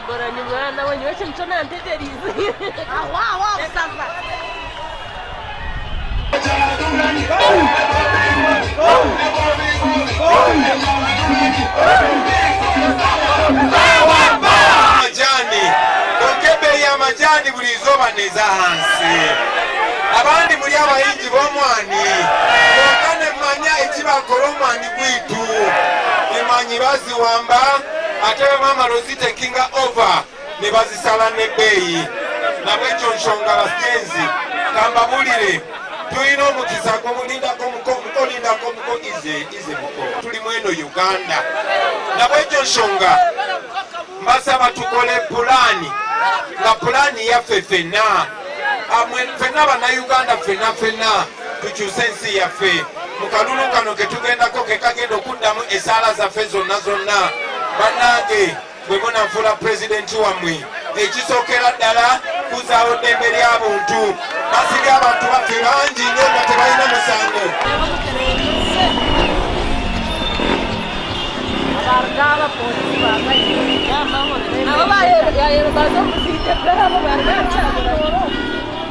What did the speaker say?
Byagoranye umwana we niwe kintu cyo nantegereze. Awa sasa. Majani okebe ya majani buli izoba neza hansi abandi muri abahingi bomwani bokane manya ekibakora omwani gwitu emanyi baziwamba ate mama rozitekinga over ne bazisala nebbeeyi. Nabwekyo nshonga bagenzi kambabulire tulina omukisa gw'omulindako muko muko ize muko tuli mweno Uganda. Nabwekyo nshonga mbasaba tukole pulani nga pulani yaffe ffenna ffenna bannayuganda ffenna ffenna tukyuse ensi yaffe. Mu kalulu kano ke tugendako ke kagenda okuddamu essaala zaffe zonna zonna. Bannange bwe munanfuula pulezidenti wammwe ekisookera ddala kuzaawo ddembe ly'abuntu. Basibye abantu baffe bangi nnyo nga tebalina musango.